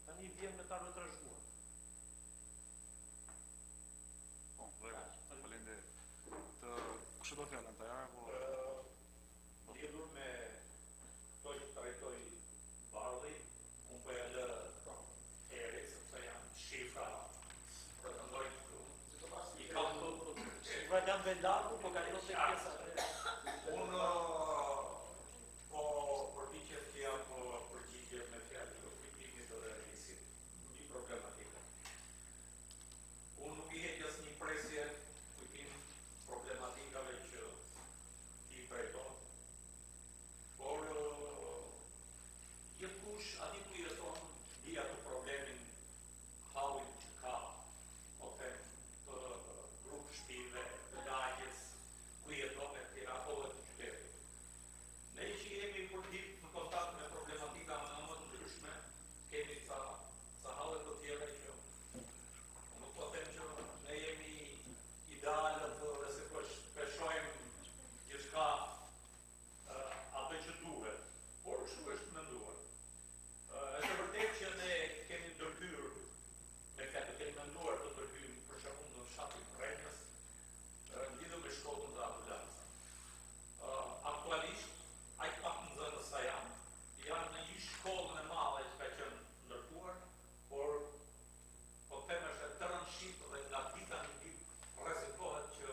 [SPEAKER 5] Tani vjen me të ardhur trashëguar.
[SPEAKER 1] Po, rregull. Faleminderit. Të kush e do fjalën Tajar apo?
[SPEAKER 10] Lidhur me këto që trajtoi Bardhi, unë po ja lë Eri, sepse janë shifra pretendojnë këtu. I kam
[SPEAKER 5] Shifra janë dhe lagu, po kalon te pjesa e
[SPEAKER 10] Unë po përpiqem të jap përgjigje me fjalë të Kujtimit dhe Elisit mbi problematikën. Unë nuk i heq asnjë presje Kujtim problematikave që ti trajton, por gjithkush aty ku jeton di atë problemin, hallin që ka, po them, të grup shtëpive, të lagjes, ku jeton e tjera, apo edhe të qytetit. Ne që jemi për ditë në kontakt me problematika nga më të ndryshme, kemi ca, ca halle të tjera që unë nuk po them që ne jemi idealët dhe se po peshojmë gjithçka atë që duhet, por kështu është menduar. Është e vërtetë që ne kemi ndërhyrë, me fjalë kemi menduar të ndërhyjmë për shembull në fshatin Rrenjës, lidhur me shkollën dhe ambulancën. Aktualisht, aq pak nxënës sa janë, janë në një shkollën e madhe që ka qenë ndërtuar, por po them është e tërënshit dhe nga dita në ditë rrezikohet që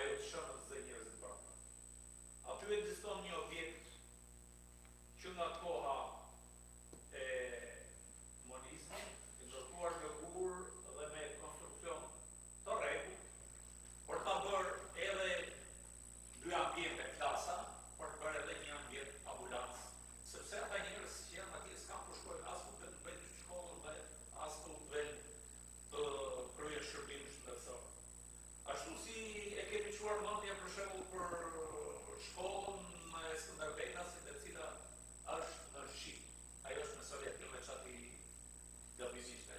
[SPEAKER 10] ajo të shënë të zë njerëzit brenda. Aty ekziston një objekt që nga koha e monizmit, i ndërtuar në gur dhe me konstruksion të rregullt, për ta bërë edhe dy ambiente klasa, për të bërë edhe një ambient ambulancë, sepse ata njerëz që janë atje s'kan ku shkojnë as ku të bëjnë shkollën dhe as ku të të kryejnë shërbim shëndetësor. Ashtu si e kemi çuar mendjen për shembull për shkollën e Skënderbegasit, e cila është në shi. Ajo është me soletim me çati gabimisht e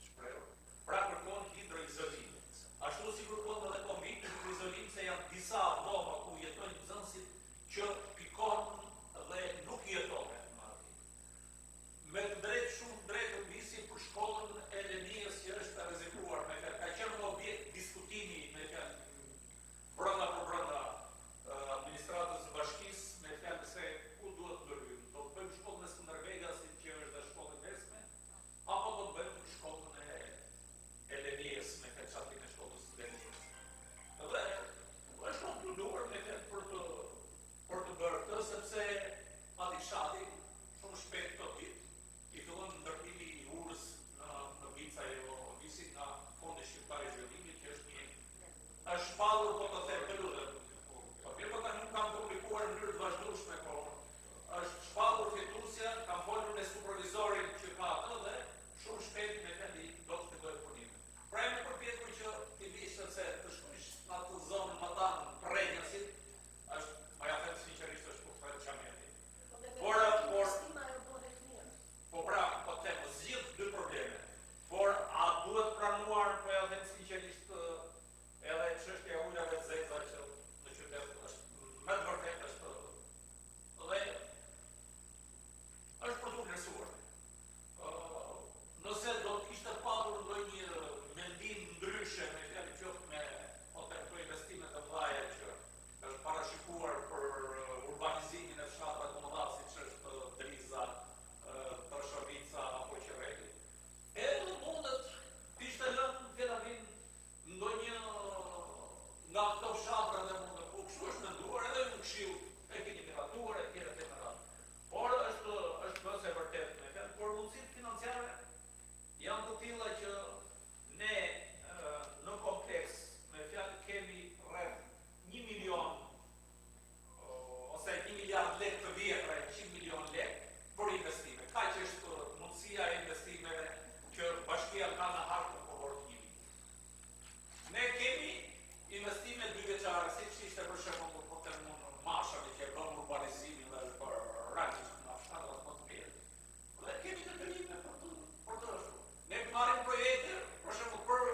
[SPEAKER 10] shprehur. Pra kërkon hidroizolim. Ashtu si kërkon edhe konvikt hidroizolim, se janë disa dhoma ku jetojnë nxënësit që pikon dhe nuk jetohen më aty. Me të drejtë, shumë të drejtë nisin për shkollën e Lenies që është e rrezikuar me fjalë. Ka qenë një objekt diskutimi me fjalë brenda për brenda administratës së bashkisë me fjalë se ku duhet ndërhyjmë. Do të bëjmë shkollën e Skënderbegasit që është dhe shkollë e mesme, apo do të bëjmë kuadër dhe mund të po kështu është menduar edhe ju në këshill e keni miratuar e tjera e tjera. Por është është më se e vërtetë me fjalë, por mundësitë financiare janë të tilla që ne në kompleks me fjalë kemi rreth 1 milion ose 1 miliard lekë të vjetra e 100 milion lekë për investime. Kaq është mundësia e investimeve që bashkia ka në harkun kohor të një viti. Ne kemi investime dy vjeçare, siç ishte për shembull po them unë mashave që e bëm urbanizimin dhe është bërë realisht nga fshatrat më të mirë. Dhe kemi detyrime për të për të ashtu. Ne marrim projekte, për shembull për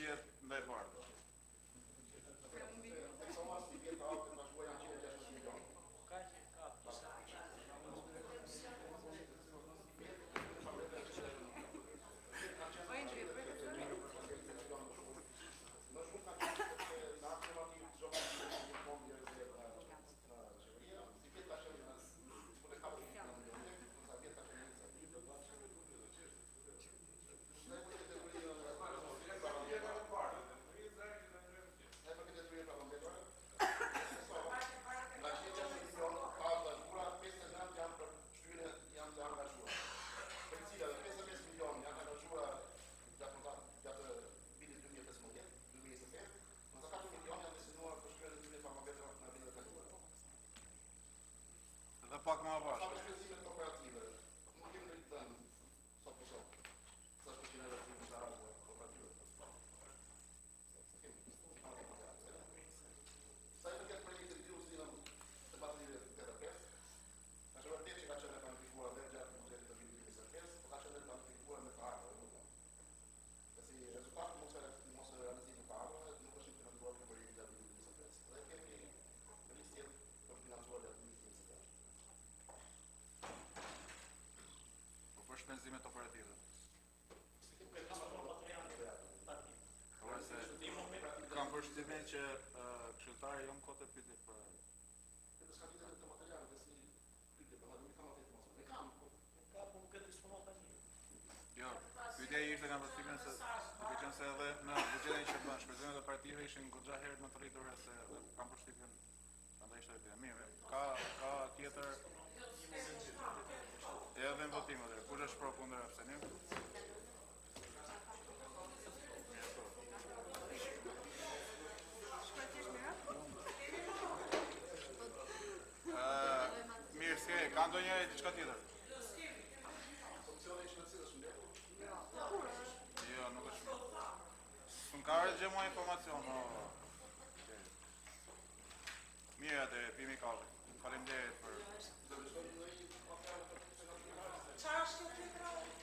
[SPEAKER 1] përgjigjet ndaj parë. Dhe pak më avash.
[SPEAKER 11] Sa për shpenzimet operative, nuk kemi ndonjë dhënë sot për sot. Sa është përqindja e realizimit të ardhurave operative. Sa i përket projektit dy uzinën e baterive TR5, është e vërtetë që ka qenë e planifikuar dhe gjatë buxhetit të vitit 2025, por ka qenë e planifikuar me të ardhura më vonë. Dhe si rezultat mos e mos e realizimit të ardhurave nuk është implementuar ky projekt gjatë vitit 2025. Dhe kemi risqet për të financuar gjatë vitit 2026.
[SPEAKER 1] Po për shpenzimet operative. Po se kam përshtypjen që këshilltari jo më kot e pyeti për
[SPEAKER 11] Edhe s'ka lidhje me materialet dhe si pyetje, po nuk kam atë informacion. E kam, po
[SPEAKER 5] Ka, po nuk e disponon tani.
[SPEAKER 1] Jo, pyetja ishte kam përshtypjen se duke qenë se edhe në buxhetin që bën shpenzimet operative ishin goxha herë më të rritura se edhe kam përshtypjen prandaj ishte pyetja. Mirë, ka ka tjetër edhe në votim atëherë. Kush është pro kundër abstenim? Ë, mirë, s'ke, ka ndonjë diçka tjetër?
[SPEAKER 11] Komisioni i Shëndetësisë është mbledhur.
[SPEAKER 1] Jo, nuk është. S'm ka ardhur gjë mua informacion, o. Mirë, atëherë pimi kafe. Faleminderit për
[SPEAKER 11] Do të shkojmë në një material për
[SPEAKER 2] Çfarë është kjo tjetra?